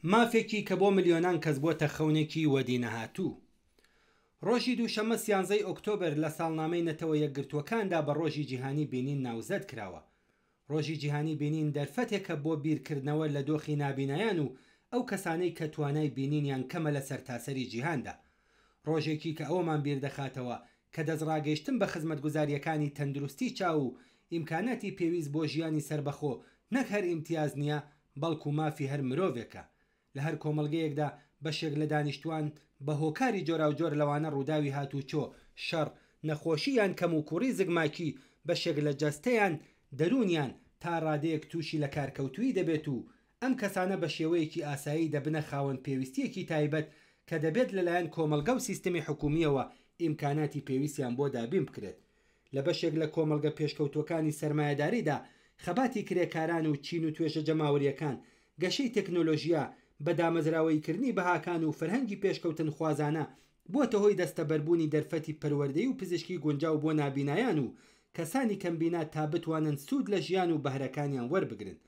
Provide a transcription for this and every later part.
مافێکی کە بۆ ملیۆنان کەس بۆتە خەونێکی وەدینەهاتوو. ڕۆژی دووشەممە سیانزەی ئۆکتۆبەر لە ساڵنامەی نەتەوە یەکگرتووەکاندا بە ڕۆژی جیهانی بینین ناوزەد کراوە. ڕۆژی جیهانی بینین دەرفەتێکە بۆ بیرکردنەوە لە دۆخی نابینایان و ئەو کەسانەی کە توانای بینینیان کەمە لە سەرتاسەری جیهاندا. ڕۆژێکی کە ئەوەمان بیردەخاتەوە کە دەستڕاگەیشتن بە خزمەتگوزارییەکانی تەندروستی چاو و ئیمکاناتی پێویست بۆ ژیانی سەربەخۆ نەک هەر ئیمتیاز نییە بەڵکو مافی هەر مرۆڤێکە. لە هەر کۆمەڵگەیەکدا بەشێک لە دانیشتووان بە هۆکاری جۆراوجۆر لەوانە ڕووداوی هاتووچۆ، شەڕ، نەخۆشی یان کەموکوڕی زگماکی بەشێک لە جەستەیان، دەروونیان تا ڕادەیەک تووشی لەکارکەوتوویی دەبێت و ئەم کەسانە بە شێوەیەکی ئاسایی دەبنە خاوەن پێویستییەکی تایبەت کە دەبێت لەلایەن کۆمەڵگە و سیستمی حکوومییەوە ئیمکاناتی پێویستیان بۆ دابین بکرێت. لە بەشێک لە کۆمەڵگە پێشکەوتووەکانی سەرمایەداریدا خەباتی کرێکاران و چین و توێژە جەماوەرییەکان، گەشەی تەکنۆلۆژیا، بە دامەزراوەییکردنی بەهاکان و فەرهەنگی پێشکەوتنخوازانە بووەتە هۆی دەستەبەربوونی دەرفەتی پەروەردەیی و پزیشکی گونجاو بۆ نابینایان و کەسانی کەمبینا تا بتوانن سوود لە ژیان و بەهرەکانیان وەربگرن.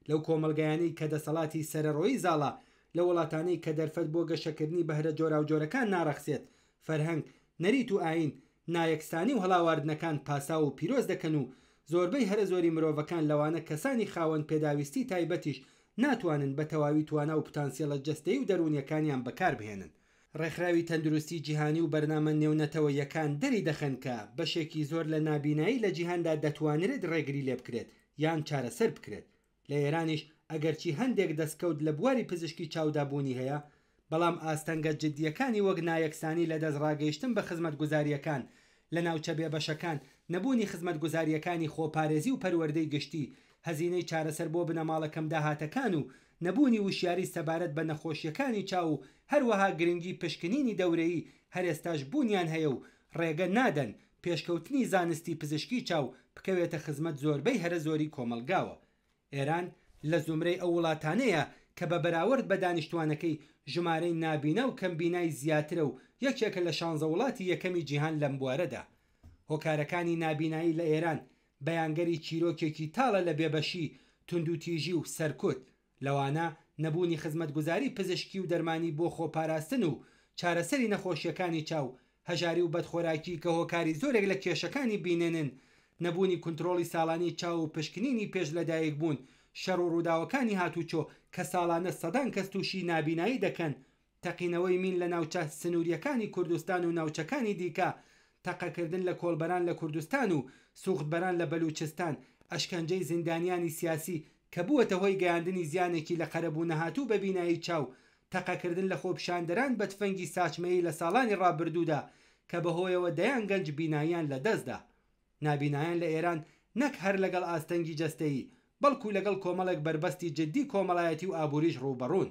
لەو کۆمەڵگایانەی کە دەسەڵاتی سەرەڕۆیی زاڵە، لەو وڵاتانەی کە دەرفەت بۆ گەشەکردنی بەهرە جۆراوجۆرەکان ناڕەخسێت، فەرهەنگ، نەریت و ئایین، نایەکسانی و هەڵاواردنەکان پاساو و پیرۆز دەکەن و زۆربەی هەرە زۆری مرۆڤەکان لەوانە کەسانی خاوەن پێداویستی تایبەتیش ناتوانن بە تەواوی توانا و پتانسیڵە جەستەیی و دەروونیەکانیان بەکاربهێنن. ڕێکخراوی تەندروستی جیهانی و بەرنامە نێونەتەوەییەکان دەریدەخەن کە بەشێکی زۆر لە نابینایی لە جیهاندا دەتوانرێت ڕێگری لێبکرێت یان چارەسەر بکرێت. لە ئێرانیش ئەگەرچی هەندێک دەستکەوت لە بواری پزیشکی چاودا بوونی هەیە، بەڵام ئاستەنگە جددییەکانی وەک نایەکسانی لە دەستڕاگەیشتن بە خزمەتگوزارییەکان لە ناوچە بێبەشەکان، نەبوونی خزمەتگوزارییەکانی خۆپارێزی و پەروەردەی گشتی، هەزینەی چارەسەر بۆ بنەماڵە کەمداهاتەکان و نەبوونی وشیاری سەبارەت بە نەخۆشییەکانی چاو و هەروەها گرنگی پشکنینی دەورەیی هەر ئێستاش بوونیان هەیە و ڕێگە نادەن پێشکەوتنی زانستی پزیشکی چاو بکەوێتە خزمەت زۆربەی هەرە زۆری کۆمەڵگاوە. ئێران لە زومرەی ئەو وڵاتانەیە کە بە بەراورد بە دانیشتوانەکەی ژمارەی نابینا و کەمبینای زیاترە و یەکێکە لە شانزە وڵاتی یەکەمی جیهان لەم بوارەدا. هۆکارەکانی نابینایی لە ئێران بەیانگەری چیرۆکێکی تاڵە لە بێبەشی، توندوتیژی و سەرکوت، لەوانە نەبوونی خزمەتگوزاری پزیشکی و دەرمانی بۆ خۆپاراستن و چارەسەری نەخۆشییەکانی چاو، هەژاری و بەدخۆراکی کە هۆکاری زۆرێک لە کێشەکانی بینینن، نەبوونی کونترۆڵی ساڵانی چاو و پشکنینی پێش لەدایکبوون، شەڕ و ڕووداوەکانی هاتوچۆ کە ساڵانە سەدان کەس تووشی نابینایی دەکەن، تەقینەوەی مین لە ناوچە سنوورییەکانی کوردستان و ناوچەکانی دیکە، تەقەکردن لە کۆڵبەران لە کوردستان و سوختبەران لە بەلوچستان، ئەشکەنجەی زیندانیانی سیاسی کە بووەتە هۆی گەیاندنی زیانێکی لە قەرەبوو نەهاتوو بە بینایی چاو، تەقەکردن لە خۆپیشاندەران بە تفەنگی ساچمەیی لە ساڵانی ڕابردوودا کە بەهۆیەوە دەیان گەنج بیناییان لەدەستدا. نابینایان لە ئێران نەک هەر لەگەڵ ئاستەنگی جەستەیی، بەڵکو لەگەڵ کۆمەڵێک بەربەستی جددی کۆمەڵایەتی و ئابووریش ڕووبەڕوون.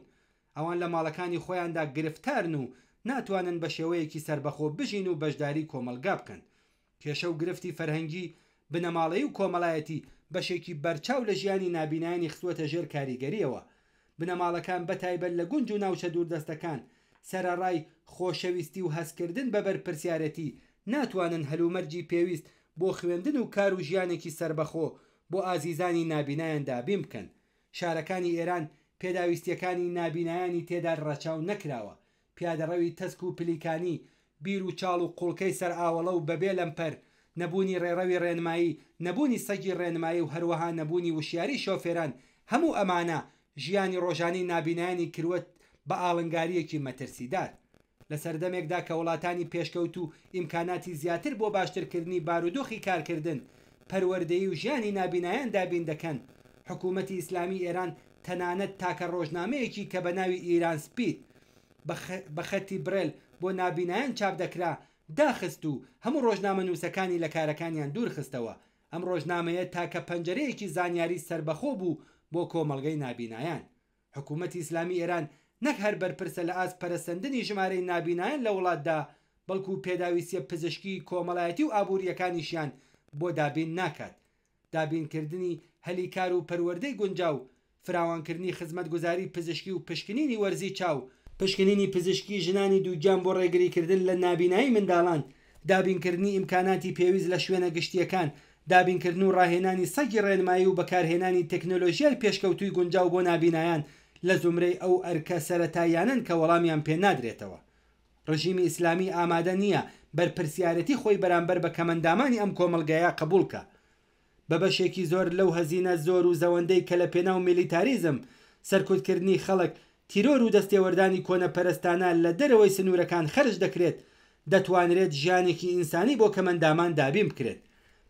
ئەوان لە ماڵەکانی خۆیاندا گرفتارن و ناتوانن بە شێوەیەکی سەربەخۆ بژین و بەشداری کۆمەڵگا بکەن. کێشە و گرفتی فەرهەنگی، بنەماڵەیی و کۆمەڵایەتی بەشێکی بەرچاو لە ژیانی نابینایانی خستووەتە ژێر کاریگەرییەوە. بنەماڵەکان بە تایبەت لە گونج و ناوچە دووردەستەکان، سەرەڕای خۆشەویستی و هەستکردن بە بەرپرسیارێتی، ناتوانن هەلومەرجی پێویست بۆ خوێندن و کار و ژیانێکی سەربەخۆ بۆ ئازیزانی نابینایان دابین بکەن. شارەکانی ئێران پێداویستییەکانی نابینایانی تێدا ڕەچاو نەکراوە. پیادەڕەوی تەسک و پلیکانی، بیر و چاڵ و قوڵکەی سەرئاوەڵە و بەبێ لەمپەر، نەبوونی ڕێڕەوی ڕێنمایی، نەبوونی سەگی ڕێنمایی و هەروەها نەبوونی وشیاری شۆفێران، هەموو ئەمانە ژیانی ڕۆژانەی نابینایانی کرووە بە ئاڵنگارییەکی مەترسیدار. لە سەردەمێکدا کە وڵاتانی پێشکەوتوو ئیمکاناتی زیاتر بۆ باشترکردنی بارودۆخی کارکردن، پەروەردەیی و ژیانی نابینایان دابین دەکەن، حکوومەتی ئیسلامیی ئێران تەنانەت تاکە ڕۆژنامەیەکی کە بە ناوی ئیران سپید بە خەتی برێل بۆ نابینایان چاپ دەکرا، داخست و هەموو ڕۆژنامەنووسەکانی لە کارەکانیان دوورخستەوە. ئەم ڕۆژنامەیە تاکە پەنجەرەیەکی زانیاری سەربەخۆ بوو بۆ کۆمەڵگەی نابینایان. حکوومەتی ئیسلامی ئێران نەک هەر بەرپرسە لە ئاست پەرەسەندنی ژمارەی نابینایان لە وڵاتدا، بەڵکوو پێداویستییە پزیشکی، کۆمەڵایەتی و ئابوورییەکانیشیان بۆ دابین ناکات. دابینکردنی هەلی کار و پەروەردەی گونجاو، فراوانکردنی خزمەتگوزاری پزیشکی و پشکنینی وەرزی چاو، پشکنینی پزیشکی ژنانی دووگیان بۆ ڕێگریکردن لە نابینایی منداڵان، دابینکردنی ئیمکاناتی پێویست لە شوێنە گشتییەکان، دابینکردن و ڕاهێنانی سەگی ڕێنمایی و بەکارهێنانی تەکنۆلۆژیای پێشکەوتووی گونجاو بۆ نابینایان لە زومرەی ئەو ئەرکە سەرەتاییانەن کە وەڵامیان پێ نادرێتەوە. ڕژیمی ئیسلامی ئامادە نییە بەرپرسیارێتی خۆی بەرامبەر بە کەمەندامانی ئەم کۆمەڵگەیە قبوڵ کا. بە بەشێکی زۆر لەو هەزینە زۆر و زەوەندەی کە لە پێناو میلیتاریزم، سەرکوتکردنی خەڵک، تیرۆر و دەستێوەردانی کۆنەپەرستانە لە دەرەوەی سنوورەکان خەرج دەکرێت، دەتوانرێت ژیانێکی ئینسانی بۆ کەمەندامان دابین بکرێت.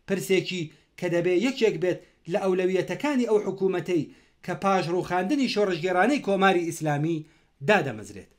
پرسێکی کە دەبێ یەکێک بێت لە ئەولەویەتەکانی ئەو حکوومەتەی کە پاش ڕووخاندنی شۆڕشگێڕانەی کۆماری ئیسلامی دادەمەزرێت.